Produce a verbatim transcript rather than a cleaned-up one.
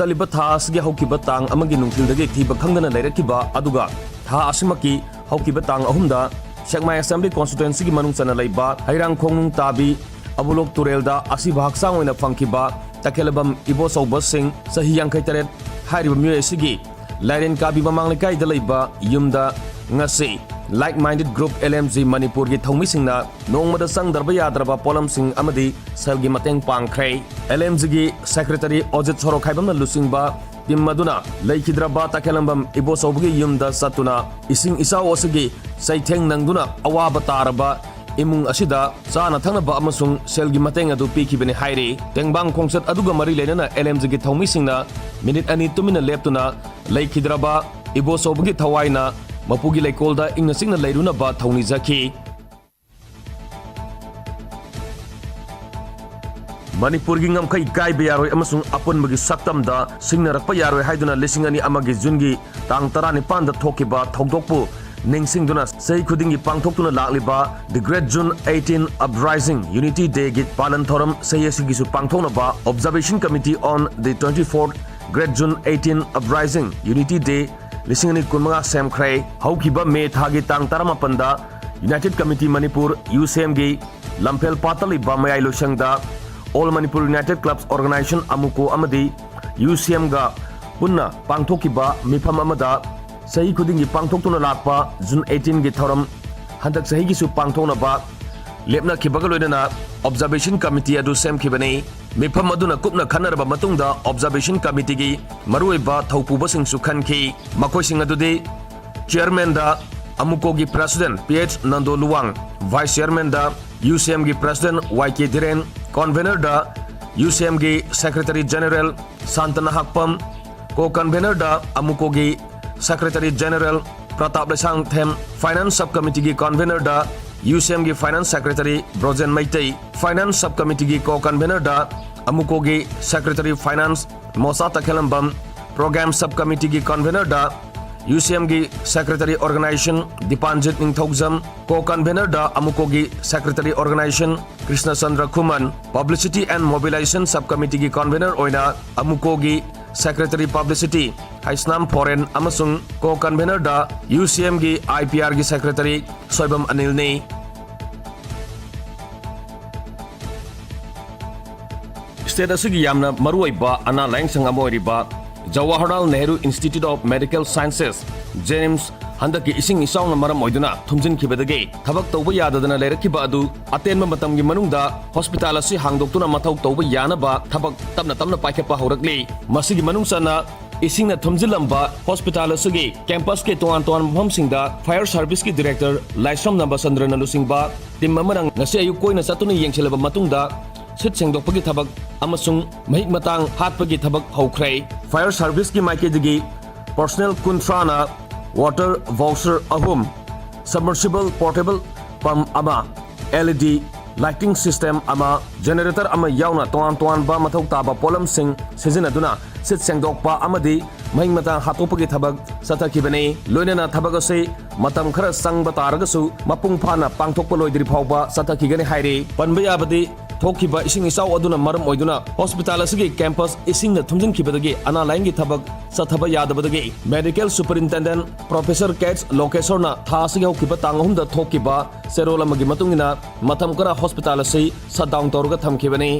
ꯆꯠꯂꯤꯕ ꯊꯥ ꯑꯁꯤꯒꯤ ꯍꯧꯈꯤꯕ ꯇꯥꯡ ꯑꯃꯒꯤ ꯅꯨꯡꯊꯤꯜꯗꯒꯤ ꯊꯤꯕ ꯈꯪꯗꯅ ꯂꯩꯔꯛꯈꯤꯕ, ꯑꯗꯨꯒ ꯊꯥ ꯑꯁꯤꯃꯛꯀꯤ ꯍꯧꯈꯤꯕ ꯇꯥꯡ ꯑꯍꯨꯝꯗ ꯁꯦꯛꯃꯥꯏ Assembly Constituencyꯒꯤ ꯃꯅꯨꯡ ꯆꯟꯅ ꯂꯩꯕ ꯍꯩꯔꯥꯡ ꯈꯣꯡꯅꯨꯡ ꯇꯥꯕꯤ ꯑꯕꯨꯂꯣꯛ ꯇꯨꯔꯦꯜꯗ ꯑꯁꯤꯕ ꯍꯛꯆꯥꯡ ꯑꯣꯏꯅ ꯐꯪꯈꯤꯕ ꯇꯈꯦꯂꯝꯕꯝ ꯏꯕꯣꯆꯧꯕ ꯁꯤꯡ, ꯆꯍꯤ ꯌꯥꯡꯈꯩ ꯇꯔꯦꯠ ꯍꯥꯏꯔꯤꯕ ꯃꯤꯑꯣꯏ ꯑꯁꯤꯒꯤ ꯂꯥꯏꯔꯦꯟ ꯀꯥꯕꯤ ꯃꯃꯥꯡ ꯂꯩꯀꯥꯏꯗ ꯂꯩꯕ ꯌꯨꯝꯗ ꯉꯁꯤ Like Minded Group L M G ꯃꯅꯤꯄꯨꯔꯒꯤ ꯊꯧꯃꯤꯁꯤꯡꯅ ꯅꯣꯡꯃꯗ ꯆꯪꯗ꯭ꯔꯕ ꯌꯥꯗ꯭ꯔꯕ ꯄꯣꯠꯂꯝꯁꯤꯡ ꯑꯃꯗꯤ ꯁꯦꯜꯒꯤ ꯃꯇꯦꯡ ꯄꯥꯡꯈ꯭ꯔꯦ꯫ L M Gꯒꯤ Secretary ꯑꯣꯖꯤꯠ ꯁꯣꯔꯣꯈꯥꯏꯕꯝꯅ ꯂꯨꯆꯤꯡꯕ team ꯑꯗꯨꯅ ꯂꯩꯈꯤꯗ꯭ꯔꯕ ꯇꯈꯦꯂꯝꯕꯝ ꯏꯕꯣꯆꯧꯕꯒꯤ ꯌꯨꯝꯗ ꯆꯠꯇꯨꯅ ꯏꯁꯤꯡ ꯏꯆꯥꯎ ꯑꯁꯤꯒꯤ ꯆꯩꯊꯦꯡ ꯅꯪꯗꯨꯅ ꯑꯋꯥꯕ ꯇꯥꯔꯕ ꯏꯃꯨꯡ ꯑꯁꯤꯗ ꯆꯥꯅ ꯊꯛꯅꯕ ꯑꯃꯁꯨꯡ ꯁꯦꯜꯒꯤ ꯃꯇꯦꯡ ꯑꯗꯨ ꯄꯤꯈꯤꯕꯅꯤ ꯍꯥꯏꯔꯤ꯫ ꯇꯦꯡꯕꯥꯡ ꯈꯣꯡꯆꯠ ꯑꯗꯨꯒ ꯃꯔꯤ ꯂꯩꯅꯅ L M Gꯒꯤ ꯊꯧꯃꯤꯁꯤꯡꯅ ꯃꯤꯅꯤꯠ ꯑꯅꯤ ꯇꯨꯃꯤꯟꯅ ꯂꯦꯞꯇꯨꯅ ꯂꯩꯈꯤꯗ꯭ꯔꯕ ꯏꯕꯣꯆꯧꯕꯒꯤ ꯊꯋꯥꯏꯅ ꯃꯄꯨꯒꯤ ꯂꯩꯀꯣꯜꯗ ꯏꯪꯅ ꯆꯤꯛꯅ ꯂꯩꯔꯨꯅꯕ ꯊꯧꯅꯤꯖꯈꯤ꯫ ꯃꯅꯤꯄꯨꯔꯒꯤ ꯉꯝꯈꯩ ꯀꯥꯏꯕ ꯌꯥꯔꯣꯏ ꯑꯃꯁꯨꯡ ꯑꯄꯨꯟꯕꯒꯤ ꯁꯛꯇꯝꯗ ꯁꯤꯡꯅꯔꯛꯄ ꯌꯥꯔꯣꯏ ꯍꯥꯏꯗꯨꯅ ꯂꯤꯁꯤꯡ ꯑꯅꯤ ꯑꯃꯒꯤ ꯖꯨꯟꯒꯤ ꯇꯥꯡ ꯇꯔꯥꯅꯤꯄꯥꯟꯗ ꯊꯣꯛꯈꯤꯕ ꯊꯧꯗꯣꯛꯄꯨ ꯅꯤꯡꯁꯤꯡꯗꯨꯅ ꯆꯍꯤ ꯈꯨꯗꯤꯡꯒꯤ ꯄꯥꯡꯊꯣꯛꯇꯨꯅ ꯂꯥꯛꯂꯤꯕ The Great June eighteen Uprising Unity Dayꯒꯤ ꯄꯥꯂꯟ ꯊꯧꯔꯝ ꯆꯍꯤ ꯑꯁꯤꯒꯤꯁꯨ ꯄꯥꯡꯊꯣꯛꯅꯕ Observation Committee on the twenty-fourth Great June eighteen Uprising Unity Day ꯂꯤꯁꯤꯡ ꯑꯅꯤ ꯀꯨꯟꯃꯉꯥ ꯁꯦꯝꯈ꯭ꯔꯦ꯫ ꯍꯧꯈꯤꯕ ꯃꯦ ꯊꯥꯒꯤ ꯇꯥꯡ ꯇꯔꯥꯃꯥꯄꯟꯗ United Committee Manipur, UCMꯒꯤ ꯂꯝꯐꯦꯜ ꯄꯥꯠꯇ ꯂꯩꯕ ꯃꯌꯥꯏ ꯂꯣꯏꯁꯪꯗ All Manipur United Clubs Organisation, ꯑꯃꯨꯀꯣ, ꯑꯃꯗꯤ UCMꯒ ꯄꯨꯟꯅ ꯄꯥꯡꯊꯣꯛꯈꯤꯕ ꯃꯤꯐꯝ ꯑꯃꯗ ꯆꯍꯤ ꯈꯨꯗꯤꯡꯒꯤ ꯄꯥꯡꯊꯣꯛꯇꯨꯅ ꯂꯥꯛꯄ June eighteenꯒꯤ ꯊꯧꯔꯝ ꯍꯟꯗꯛ ꯆꯍꯤꯒꯤꯁꯨ ꯄꯥꯡꯊꯣꯛꯅꯕ ꯂꯦꯞꯅꯈꯤꯕꯒ ꯂꯣꯏꯅꯅ Observation Committee ꯑꯗꯨ ꯁꯦꯝꯈꯤꯕꯅꯤ꯫ ꯃꯤꯐꯝ ꯑꯗꯨꯅ ꯀꯨꯞꯅ ꯈꯟꯅꯔꯕ ꯃꯇꯨꯡꯗ Observation Committeeꯒꯤ ꯃꯔꯨꯑꯣꯏꯕ ꯊꯧꯄꯨꯕꯁꯤꯡꯁꯨ ꯈꯟꯈꯤ꯫ ꯃꯈꯣꯏꯁꯤꯡ ꯑꯗꯨꯗꯤ Chairmanꯗ ꯑꯃꯨꯀꯣꯒꯤ President P H Nando Luwang, Vice Chairmanꯗ UCMꯒꯤ President Y K Dhiren, Convenorꯗ UCMꯒꯤ Secretary General Santana Hakpam, Co-Convenorꯗ ꯑꯃꯨꯀꯣꯒꯤ Secretary General Pratap Leisangthem, Finance Sub Committeeꯒꯤ Convenorꯗ UCMꯒꯤ Finance Secretary Brojen Meitei, Finance Sub Committeeꯒꯤ Co-Convenorꯗ ꯑꯃꯨꯀꯣꯒꯤ Secretary Finance Mosa Takhelambam, Program Sub Committeeꯒꯤ Convenorꯗ UCMꯒꯤ Secretary Organisation Dipanjit Ningthoujam, Co-Convenorꯗ ꯑꯃꯨꯀꯣꯒꯤ Secretary Organisation Krishna Chandra Khuman, Publicity and Mobilization Sub Committeeꯒꯤ Convenor ꯑꯣꯏꯅ ꯑꯃꯨꯀꯣꯒꯤ Secretary Publicity Heisnam foreign ꯑꯃꯁꯨꯡ co-convener-ꯗ UCM-ꯒꯤ IPR-ꯒꯤ Secretary Soibam ꯑꯅꯤꯜꯅꯤ꯫ State ꯑꯁꯤꯒꯤ ꯌꯥꯝꯅ ꯃꯔꯨꯑꯣꯏꯕ ꯑꯅꯥ ꯂꯥꯌꯦꯡ ꯁꯪ ꯑꯃ ꯑꯣꯏꯔꯤꯕ Jawaharlal Nehru Institute of Medical Sciences, JNIMS, ꯍꯟꯗꯛꯀꯤ ꯏꯁꯤꯡ ꯏꯆꯥꯎꯅ ꯃꯔꯝ ꯑꯣꯏꯗꯨꯅ ꯊꯨꯝꯖꯤꯟꯈꯤꯕꯗꯒꯤ ꯊꯕꯛ ꯇꯧꯕ ꯌꯥꯗꯗꯅ ꯂꯩꯔꯛꯈꯤꯕ ꯑꯗꯨ ꯑꯇꯦꯟꯕ ꯃꯇꯝꯒꯤ ꯃꯅꯨꯡꯗ hospital ꯑꯁꯤ ꯍꯥꯡꯗꯣꯛꯇꯨꯅ ꯃꯊꯧ ꯇꯧꯕ ꯌꯥꯅꯕ ꯊꯕꯛ ꯇꯞꯅ ꯇꯞꯅ ꯄꯥꯏꯈꯠꯄ ꯍꯧꯔꯛꯂꯤ꯫ ꯃꯁꯤꯒꯤ ꯃꯅꯨꯡ ꯆꯟꯅ ꯏꯁꯤꯡꯅ ꯊꯨꯝꯖꯤꯜꯂꯝꯕ hospital ꯑꯁꯤꯒꯤ campus-ꯀꯤ ꯇꯣꯉꯥꯟ ꯇꯣꯉꯥꯟꯕ ꯃꯐꯝꯁꯤꯡꯗ Fire Service-ꯀꯤ Director ꯂꯥꯏꯁ꯭ꯔꯝ ꯅꯕꯆꯟꯗ꯭ꯔꯅ ꯂꯨꯆꯤꯡꯕ team ꯑꯃꯅ ꯉꯁꯤ ꯑꯌꯨꯛ ꯀꯣꯏꯅ ꯆꯠꯇꯨꯅ ꯌꯦꯡꯁꯤꯜꯂꯕ ꯃꯇꯨꯡꯗ ꯁꯤꯠ ꯁꯦꯡꯗꯣꯛꯄꯒꯤ ꯊꯕꯛ ꯑꯃꯁꯨꯡ ꯃꯍꯤꯛ ꯃꯇꯥꯡ ꯍꯥꯠꯄꯒꯤ ꯊꯕꯛ ꯍꯧꯈ꯭ꯔꯦ꯫ Fire Service-ꯀꯤ ꯃꯥꯏꯀꯩꯗꯒꯤ personnel ꯀꯨꯟꯊ꯭ꯔꯥꯅ water washer ꯑꯍꯨꯝ, submersible portable pump ꯑꯃ, LED lighting system ꯑꯃ, generator ꯑꯃ ꯌꯥꯎꯅ ꯇꯣꯉꯥꯟ ꯇꯣꯉꯥꯟꯕ ꯃꯊꯧ ꯇꯥꯕ ꯄꯣꯠꯂꯝꯁꯤꯡ ꯁꯤꯖꯤꯟꯅꯗꯨꯅ ꯁꯤꯠ ꯁꯦꯡꯗꯣꯛꯄ ꯑꯃꯗꯤ ꯃꯍꯤꯛ ꯃꯇꯥꯡ ꯍꯥꯠꯇꯣꯛꯄꯒꯤ ꯊꯕꯛ ꯆꯠꯊꯈꯤꯕꯅꯤ꯫ ꯂꯣꯏꯅꯅ ꯊꯕꯛ ꯑꯁꯤ ꯃꯇꯝ ꯈꯔ ꯆꯪꯕ ꯇꯥꯔꯒꯁꯨ ꯃꯄꯨꯡ ꯐꯥꯅ ꯄꯥꯡꯊꯣꯛꯄ ꯂꯣꯏꯗ꯭ꯔꯤ ꯐꯥꯎꯕ ꯆꯠꯊꯈꯤꯒꯅꯤ ꯍꯥꯏꯔꯤ꯫ ꯄꯟꯕ ꯌꯥꯕꯗꯤ, ꯊꯣꯛꯈꯤꯕ ꯏꯁꯤꯡ ꯏꯆꯥꯎ ꯑꯗꯨꯅ ꯃꯔꯝ ꯑꯣꯏꯗꯨꯅ hospital ꯑꯁꯤꯒꯤ campus ꯏꯁꯤꯡꯅ ꯊꯨꯝꯖꯤꯟꯈꯤꯕꯗꯒꯤ ꯑꯅꯥ ꯂꯥꯌꯦꯡꯒꯤ ꯊꯕꯛ ꯆꯠꯊꯕ ꯌꯥꯗꯕꯗꯒꯤ Medical Superintendent Professor K ꯂꯣꯀꯦꯁ꯭ꯋꯔꯅ ꯊꯥ ꯑꯁꯤꯒꯤ ꯍꯧꯈꯤꯕ ꯇꯥꯡ ꯑꯍꯨꯝꯗ ꯊꯣꯛꯈꯤꯕ ꯆꯦꯔꯣꯜ ꯑꯃꯒꯤ ꯃꯇꯨꯡ ꯏꯟꯅ ꯃꯇꯝ ꯈꯔ hospital ꯑꯁꯤ shut down ꯇꯧꯔꯒ ꯊꯝꯈꯤꯕꯅꯤ꯫